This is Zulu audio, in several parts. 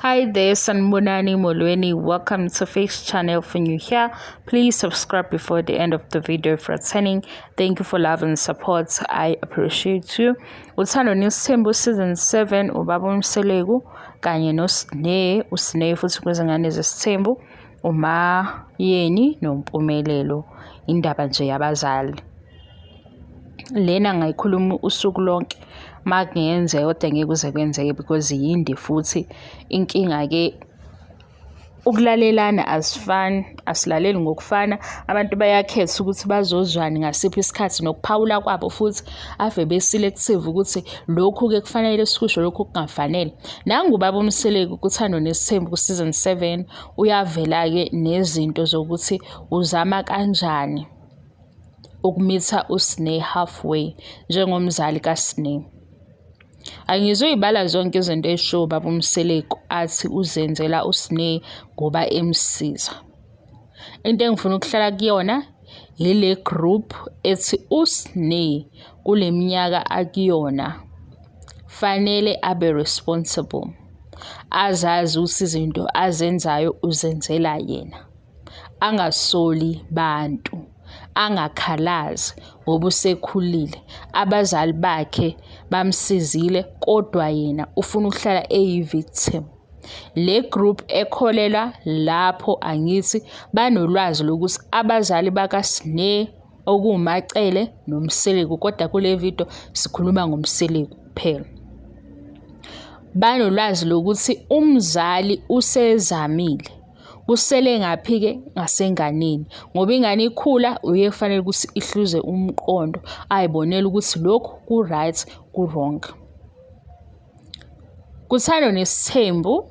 Hi there, Sanibonani Molweni. Welcome to Face Channel. If you're new here, please subscribe before the end of the video for attending. Thank you for love and support. I appreciate you. Uthando Nesithembu season 7 ubaba uMseleku kanye noSne, uSne futhi kwezingane zesithembu uMaYeni noMpumelelo. Indaba nje yabazali. Lena ngayikhuluma usuku lonke uma kungenzeka kodwa ngeke kuze kwenzeke because yinde futhi inkinga-ke ukulalelana asifani, asilaleli ngokufana. Abantu bayakhetha ukuthi bazozwani ngasiphi isikhathi nokuphawula kwabo futhi ave be-selective ukuthi lokhu-ke kufanele sikusho lokhu kungafanele. Nangu ubaba uMseleku kuThando Nesithembu ku-season 7 uyavela-ke nezinto zokuthi uzama kanjani ukumitha uSne halfway njengomzali kaSne. Angizuyibala zonke izinto eshiwo ubaba uMseleku athi uzenzela uSne ngoba emsiza. Into engifuna ukuhlala kuyona yile group ethi uSne kule minyaka akuyona fanele abe responsible, azazi ukuthi izinto azenzayo uzenzela yena. Angasoli bantu, angakhalazi ngoba usekhulile. Abazali bakhe bamsizile kodwa yena ufuna ukuhlala eyi-victim. Le group ekholelwa lapho angithi banolwazi lokuthi abazali bakaSne okuwuMaCele noMseleku kodwa kule video sikhuluma ngoMseleku kuphela. Banolwazi lokuthi umzali usezamile Kusele ngaphi-ke ngasenganeni ngoba ingane ikhula uye kufanele ukuthi ihluze umqondo ayibonele ukuthi lokhu ku-right ku-wrong. Kuthando Nesithembu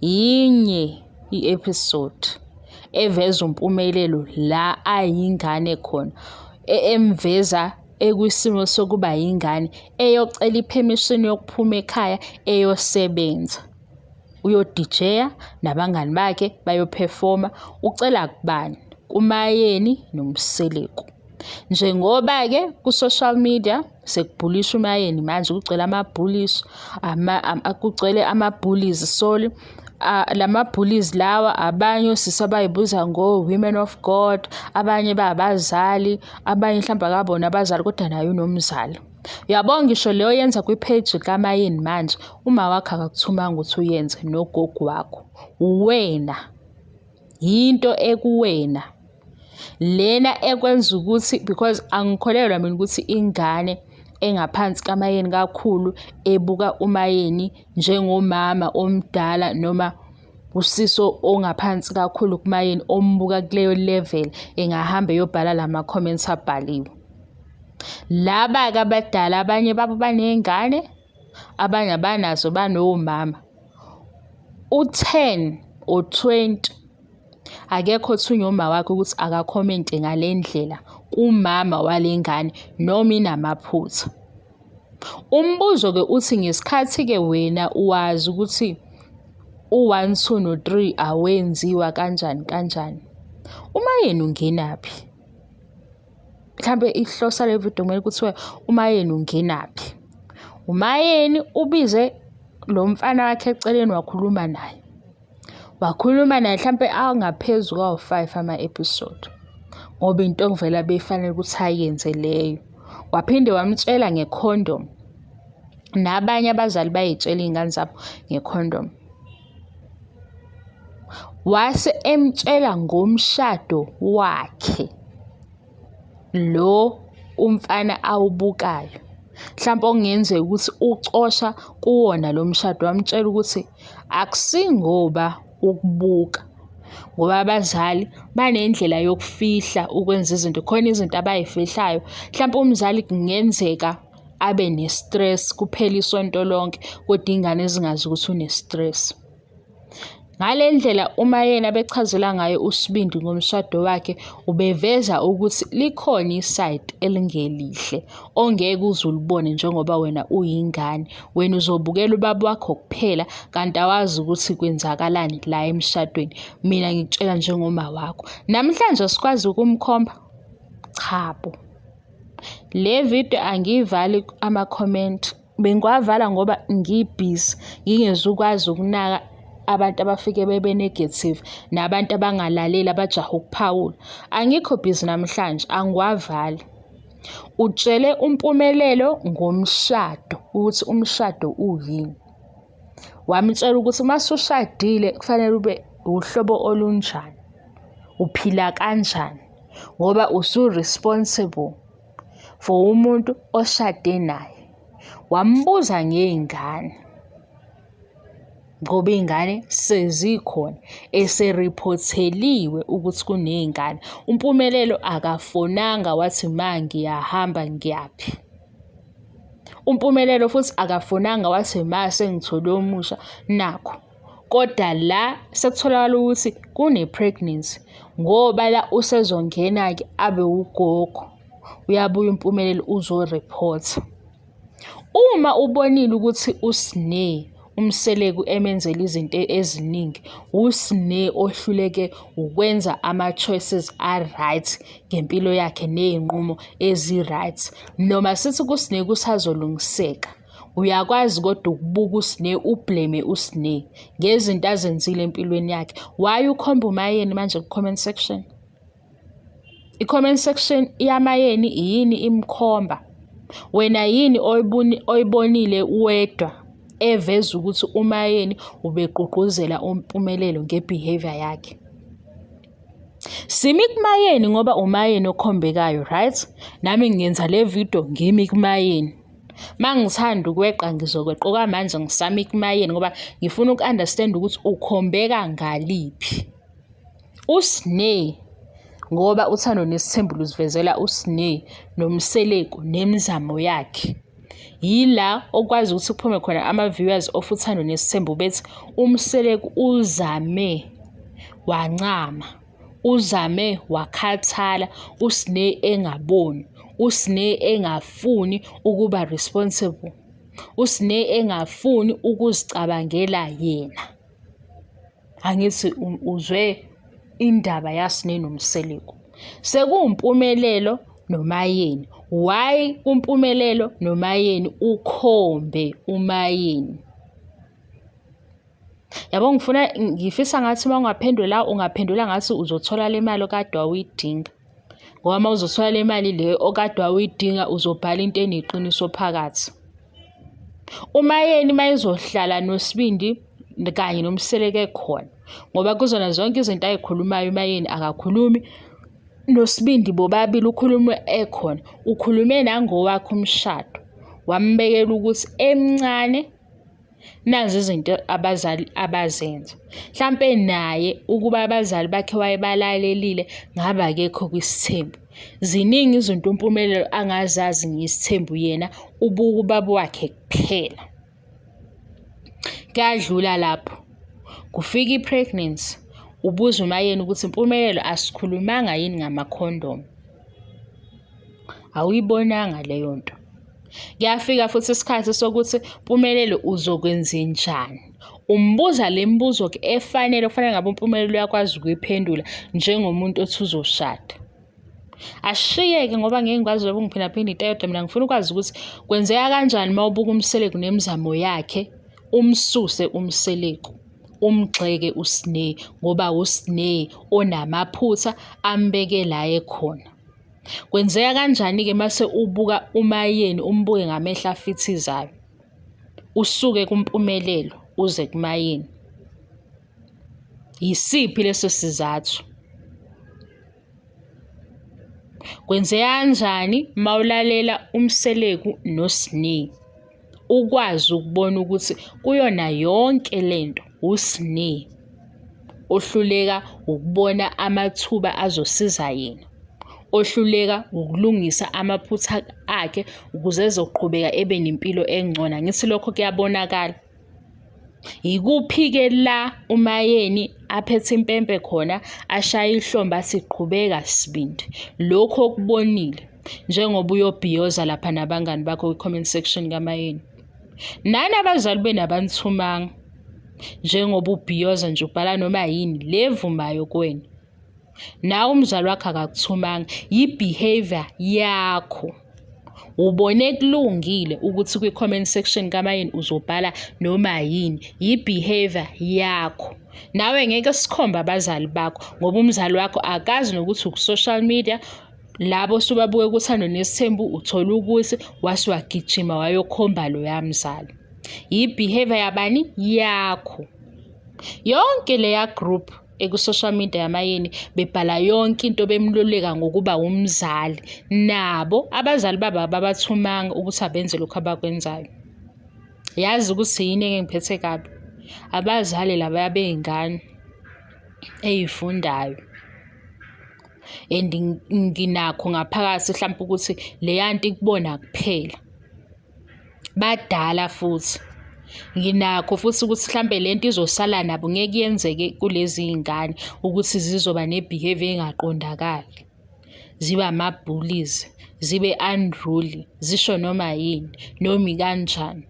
yinye i-episode eveza uMpumelelo la ayingane khona emveza ekwisimo sokuba yingane eyocela i-permission yokuphuma ekhaya eyosebenza. Uyodijeya nabangani bakhe bayophefoma ucela kubani? KuMayeni noMseleku. Njengoba-ke ku-social media sekubhulisha uMayeni manje kugcwele ama-bullies kugcwele ama-bullies sorry lama-bullies lawa abanye osisi abayibuza ngo-women of God abanye babazali abanye mhlawumbe akabona abazali kodwa naye unomzali. Uyabo ngisho leyo yenza kwi-page kaMayeni manje uma wakho akakuthumanga ukuthi uyenze nogogo wakho. Uwena. Yinto ekuwena. Lena ekwenza ukuthi because angikholelwa mina ukuthi ingane engaphansi kaMayeni kakhulu ebuka uMayeni njengomama omdala noma usiso ongaphansi kakhulu kuMayeni ombuka kuleyo level engahamba eyobhala lama comments abhaliwe. Laba-ke abadala abanye babo baney'ngane, abanye abanazo banomama. U-10 or 20 akekho othunywa uma wakhe ukuthi akakhomente ngale ndlela kumama wale ngane noma inamaphutha. Umbuzo-ke uthi ngesikhathi-ke wena uwazi ukuthi u-one, two no-three awenziwa kanjani kanjani, uma yena ungenaphi? Mhlampe ihlosa le video kumele kuthiwe uMayeni ungenaphi. UMayeni ubize lo mfana wakhe eceleni wakhuluma naye. Wakhuluma naye mhlampe angaphezu kwawu-five ama-episode ngoba into okuvela beyifanele ukuthi ayenze leyo. Waphinde wamtshela ngekhondomu. Nabanye abazali bayay'tshela iy'ngane zabo ngekhondomu. Wase emtshela ngomshado wakhe lo umfana awubukayo. Mhlampe okungenzeka ukuthi ucosha kuwona lo mshado wamtshela ukuthi akusingoba ukubuka ngoba abazali banendlela yokufihla ukwenza izinto, khona izinto abay'fihlayo. Mhlampe umzali kungenzeka abe ne-stress kuphele isonto lonke kodwa iy'ngane zingazi ukuthi une-stress. Ngale ndlela uMayeni abechazela ngayo uSibindi ngomshado wakhe ubeveza ukuthi likhona isayidi elingelihle ongeke uze ulibone njengoba wena uyingane. Wena uzobukela ubaba wakho kuphela kanti awazi ukuthi kwenzakalani la emshadweni. Mina ngikutshela njengoma wakho. Namhlanje asikwazi ukumkhomba? Chabo. Le video angiyivali ama-comment. Bengiwavala ngoba ngibhizi ngingezukwazi ukunaka abantu abafike bebe negative nabantu abangalaleli abajaha ukuphawula. Angikho busy namhlanje angiwavali. Utshele uMpumelelo ngomshado ukuthi umshado uyini. Wamtshela ukuthi uma usushadile kufanele ube uhlobo olunjani, uphila kanjani ngoba usu-responsible for umuntu oshade naye. Wambuza ngey'ngane ngoba iy'ngane sezikhona eseriphotheliwe ukuthi kuney'ngane. UMpumelelo akafonanga wathi ma ngiyahamba ngiyaphi. UMpumelelo futhi akafonanga wathi ma sengithole omusha nakho. Kodwa la sekutholakala ukuthi kune-pregnancy ngoba la usezongena-ke abe ugogo. Uyabuya uMpumelelo uzoriphotha. Uma ubonile ukuthi uSne uMseleku emenzela izinto eziningi, uSne ohluleke ukwenza ama-choices a-right ngempilo yakhe ney'nqumo ezi-right. Noma sithi kuSne kusazolungiseka. Uyakwazi kodwa ukubuka uSne ublame uSne ngezinto azenzile empilweni yakhe. Why ukhomba uMayeni manje ku-comment section? I-comment section yaMayeni yini imkhomba? Wena yini oyibonile wedwa eveza ukuthi uMayeni ubegqugquzela uMpumelelo nge-behaviour yakhe? Simi kuMayeni ngoba uMayeni okhombekayo, right? Nami ngenza le video ngimi kuMayeni. Mangithanda ukweqa ngizokweqa okwamanje ngisami kuMayeni ngoba ngifuna uku-understand ukuthi ukhombeka ngaliphi. USne ngoba uthando nesithembu luzivezela uSne noMseleku nemizamo yakhe. Yila okwazi ukuthi kuphume khona ama-viewers of uthando nesithembu bethi uMseleku uzame wancama, uzame wakhathala uSne engaboni, uSne engafuni ukuba responsible, uSne engafuni ukuzicabangela yena. Angithi uzwe indaba yaSne noMseleku. SekuwuMpumelelo noMayeni. Why uMpumelelo noMayeni ukhombe uMayeni? Yabo ngifuna ngifisa ngathi uma ungaphendula ungaphendula ngathi uzothola le mali okade wawuyidinga. Ngoba uma uzothola le mali le okade wawuyidinga uzobhala into eneqiniso phakathi. UMayeni mayezohlala noSibindi kanye noMseleke ekhona ngoba kuzona zonke izinto ayikhulumayo uMayeni akakhulumi noSibindi bobabili ukhuluma ekhona. Ukhulume nangowakhe umshado wambekela ukuthi emncane Nazi izinto abazali abazenza. Hlampe naye ukuba abazali bakhe wayebalalelile ngabe akekho kwisithembu. Ziningi izinto uMpumelelo angazazi ngesithembu yena ubuka ubaba wakhe kuphela. Kuyadlula lapho, kufika i-pregnancy, ubuza uMayeni ukuthi Mpumelelo asikhulumanga yini ngamakhondomu? Awuyibonanga leyo nto. Kuyafika futhi isikhathi sokuthi Mpumelelo uzokwenzenjani. Umbuza le mibuzo-ke efanele kufanele ngabe uMpumelelo uyakwazi ukuyiphendula njengomuntu othi uzoshada. Ashiyeke ngoba ngeke ngikwazi lobo ngiphindaphinda into eyodwa mina ngifuna ukwazi ukuthi kwenzeka kanjani uma ubuka uMseleku nemizamo yakhe umsuse uMseleku umgxeke uSne ngoba uSne onamaphutha ambeke la ekhona. Kwenzeka kanjani-ke mase ubuka uMayeni umbuke ngamehlo afithizayo? Usuke kuMpumelelo uze kuMayeni. Yisiphi leso sizathu? Kwenzeka kanjani mawulalela uMseleku noSne ukwazi ukubona ukuthi kuyona yonke lento uSne ohluleka ukubona amathuba azosiza yena, ohluleka ukulungisa amaphutha akhe ukuze ezoqhubeka ebe nempilo engcono. Angithi lokho kuyabonakala. Yikuphi-ke la uMayeni aphethe impempe khona ashaye ihlombe athi qhubeka sibindi. Lokhu okubonile njengoba uyobhiyoza lapha nabangani bakho kwi-comment section kaMayeni. Nani abazali benu abanithumanga njengoba ubhiyoza nje ubhala noma yini le evumayo kuwena. Nawe umzali wakho akakuthumanga, yi-behaviour yakho. Ubone kulungile ukuthi kwi-comment section kaMayeni uzobhala noma yini, yi-behavior yakho. Nawe ngeke sikhombe abazali bakho ngoba umzali wakho akazi nokuthi uku-social media labo osubabuke kuThando Nesithembu uthola ukuthi wase wagijima wayokhomba loya mzali. Yi-behavior yabani? Yakho. Yonke leya group eku-social media yamayeni bebhala yonke into bemluleka ngokuba umzali nabo abazali babo ababathumanga ukuthi abenze lokhu abakwenzayo. Yazi ukuthi yini engingiphethe kabi? Abazali labaya bey'ngane ey'fundayo and nginakho ngaphakathi hlampe ukuthi leya nto ikubona kuphela. Badala futhi nginakho futhi ukuthi hlampe le nto izosala nabo ngeke yenzeke kulezi y'ngane ukuthi zizoba ne-behaviour engaqondakali. Zibe ama-bullies, zibe unruly, zisho noma yini, noma ikanjani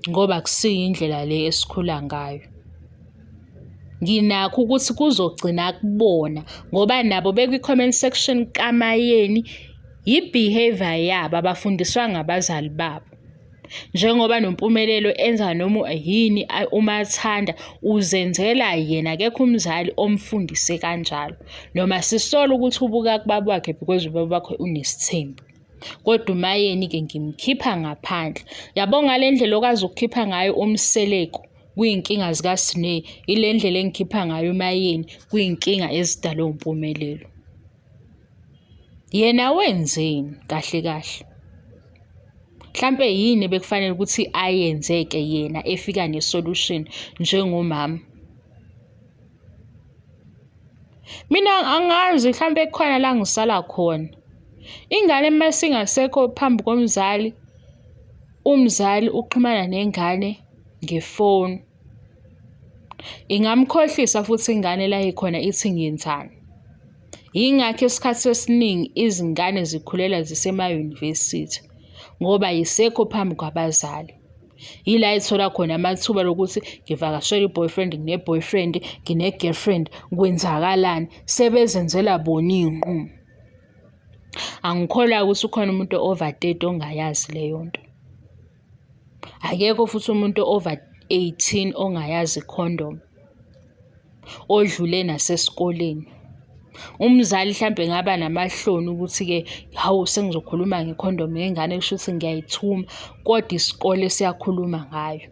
ngoba akusiyo indlela le esikhula ngayo. Nginakho ukuthi kuzogcina kubona ngoba nabo bekwi-comment section kaMayeni yi-behaviour yabo abafundiswanga abazali babo. Njengoba noMpumelelo enza noma yini uma ethanda uzenzela yena akekho umzali omfundise kanjalo. Noma sisola ukuthi ubuka kubaba wakhe because ubaba wakhe unesithembu. Kodwa uMayeni-ke ngimkhipha ngaphandle. Yabo ngale ndlela okwazi ukukhipha ngayo uMseleku kwiy'nkinga zikaSne, ile ndlela engikhipha ngayo uMayeni kwiy'nkinga ezidalwe uMpumelelo. Yena wenzeni kahle kahle? Mhlampe yini ebekufanele ukuthi ayenze-ke yena efika ne-solution njengomama? Mina angazi mhlampe kukhona la ngisala khona. Ingane uma singasekho phambi komzali, umzali uxhumana nengane ngefoni. Ingamkhohlisa futhi ingane la ikhona ithi ngiyenzani. Yingakho isikhathi esiningi izingane zikhulela zisemayunivesithi ngoba ayisekho phambi kwabazali. Yila ethola khona amathuba lokuthi ngivakashele i-boyfriend, ngine-boyfriend, ngine-girlfriend, kwenzakalani? Sebezenzela bona iy'nqumo. Angikholwa ukuthi ukhona umuntu o-over 30 ongayazi leyo nto. Akekho futhi umuntu over 18 ongayazi i-condom, odlule nasesikoleni. Umzali hlampe engaba namahloni ukuthi-ke hawu sengizokhuluma ngekhondomu yengane kusho ukuthi ngiyayithuma, kodwa isikole siyakhuluma ngayo.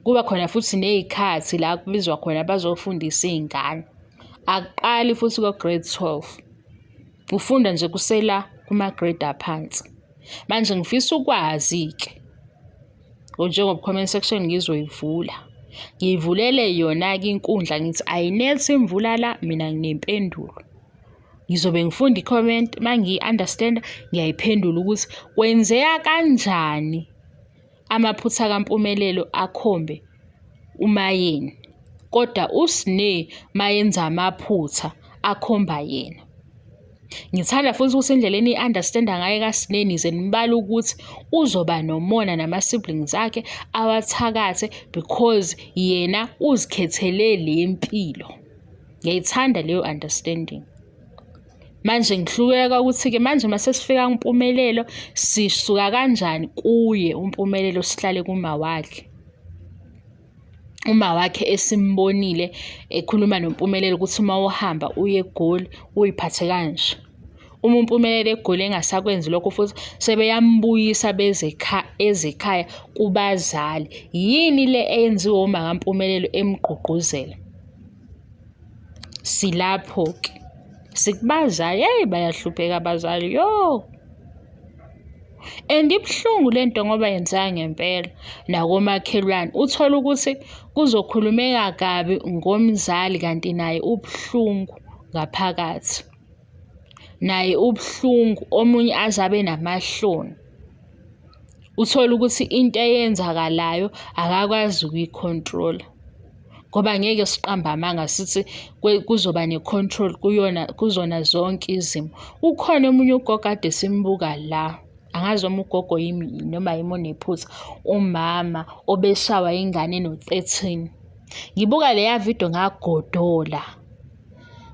Kuba khona futhi ney'khathi la kubizwa khona bazofundisa iy'ngane. Akuqali futhi ko-grade 12, kufunda nje kusela kuma-grade aphansi. Manje ngifisa ukwazi-ke njengoba comment section ngizoyivula ngiyivulele yona-ke inkundla ngithi ayinethi imvula la mina nginempendulo. Ngizobe ngifunda i-comment uma ngiyi-understand-a ngiyayiphendula ukuthi kwenzeka kanjani amaphutha kaMpumelelo akhombe uMayeni kodwa uSne mayenza amaphutha akhomba yena. Ngithanda futhi ukuthi indlela eniyi-understand-a ngayo kaSne nize nibale ukuthi uzoba nomona nama-siblings akhe awathakathe because yena uzikhethele le mpilo. Ngiyayithanda leyo understanding. Manje ngihluleka ukuthi-ke manje uma sesifika kuMpumelelo sisuka kanjani kuye uMpumelelo sihlale kumawakhe. Uma wakhe esimbonile ekhuluma noMpumelelo ukuthi uma uhamba uye eGoli uyiphathe kanje. Uma uMpumelelo eGoli engasakwenzi lokho futhi sebeyambuyisa beze ezekhaya kubazali. Yini le eyenziwe uma kaMpumelelo emgqugquzela? Silapho-ke sikubazali, hheyi bayahlupheka abazali yo. And ibuhlungu le nto ngoba yenzeka ngempela nakomakhelwane. Uthole ukuthi kuzokhulumeka kabi ngomzali kanti naye ubuhlungu ngaphakathi. Naye ubuhlungu omunye aze abe namahloni. Uthole ukuthi into eyenzakalayo akakwazi ukuyi-control-a ngoba ngeke siqambe amanga sithi kuzoba ne-control kuyona kuzona zonke izimo. Ukhona omunye ugogo kade simbuka la, angazi noma ugogo yimi noma yimi onephutha, umama obeshawa ingane eno-thirteen. Ngibuka leya vidiyo ngagodola,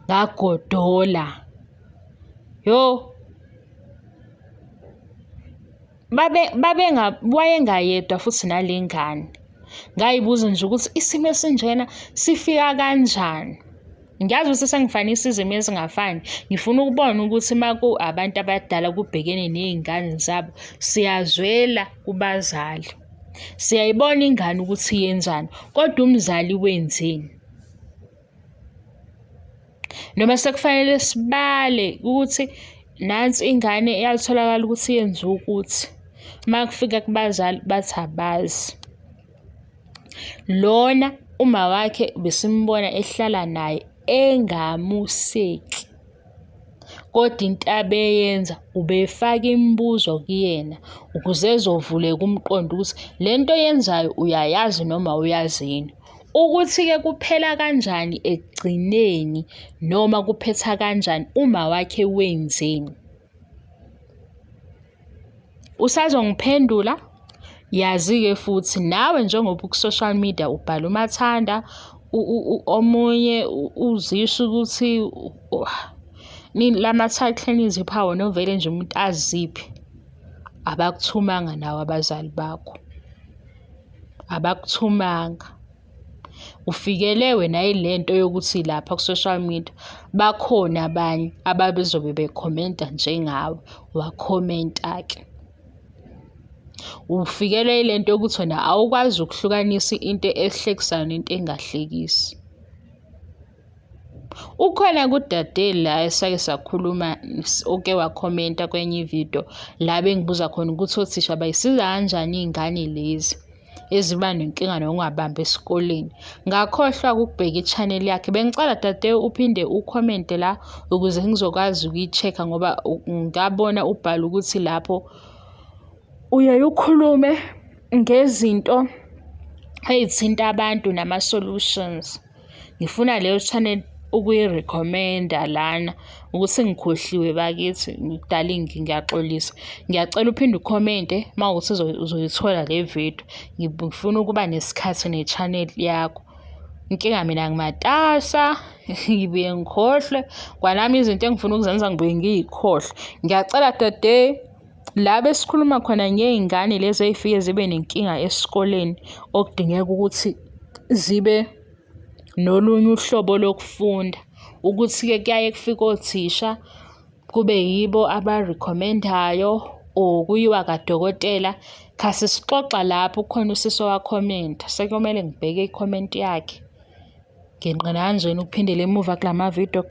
ngagodola. Yo! Babe babenga wayengayedwa futhi nale ngane. Ngayibuza nje ukuthi isimo esinjena sifika kanjani? Ngiyazi ukuthi sengifanisa izimo ezingafani. Ngifuna ukubona ukuthi uma ku abantu abadala kubhekene ney'ngane zabo, siyazwela kubazali. Siyayibona ingane ukuthi yenzani, kodwa umzali wenzeni? Noma sekufanele sibale ukuthi nansi ingane eyatholakala ukuthi yenze ukuthi, uma kufika kubazali bathi abazi. Lona uma wakhe besimbona ehlala naye engamuseki. Kodwa into abeyenza ubefaka imibuzo kuyena ukuze ezovuleka umqondo ukuthi le nto oyenzayo uyayazi noma awuyazi yini. Ukuthi-ke kuphela kanjani ekugcineni noma kuphetha kanjani uma wakhe wenzeni. Usazongiphendula? Yazi-ke futhi nawe njengoba uku-social media ubhala umathanda omunye uzisho ukuthi lama-title enizipha wona ovele nje umuntu aziphe. Abakuthumanga nawe abazali bakho, abakuthumanga. Ufikele wena yile nto yokuthi lapha ku-social media bakhona abanye ababezobe bekhomenta njengawe, wakhomenta-ke. Ufikelwe yile nto yokuthi wena awukwazi ukuhlukanisa into ehlekisayo nento engahlekisi. Ukhona kudade la esake sakhuluma oke wakhomenta kwenye ividiyo la bengibuza khona ukuthi othisha bayisiza kanjani iy'ngane lezi eziba nenkinga nokungabambi esikoleni. Ngakhohlwa ukubheka i-channel yakhe. Bengicela dade uphinde ukhomente la ukuze ngizokwazi ukuyi-check-a ngoba ngabona ubhala ukuthi lapho uyaye ukhulume ngezinto ey'thinta abantu nama-solutions. Ngifuna leyo channel ukuyi-recommend-a lana ukuthi ngikhohliwe bakithi darling ngiyaxolisa. Ngiyacela uphinde ukhomente uma kuwukuthi uzoyithola le video. Ngifuna ukuba nesikhathi ne-channel yakho. Inkinga mina ngimatasa ngibuye ngikhohlwe kwanami izinto engifuna ukuzenza ngibuye ngiy'khohlwe. Ngiyacela dade la besikhuluma khona ngey'ngane lezi ey'fike zibe nenkinga esikoleni okudingeka ukuthi zibe nolunye uhlobo lokufunda. Ukuthi-ke kuyaye kufike othisha kube yibo aba-recommend-ayo or kuyiwa kadokotela. Khasi sixoxa lapho kukhona usisi owakhomenta, sekumele ngibheke ikhomenti yakhe. Nginqena kanjena ukuphindela emuva kulama vidiyo.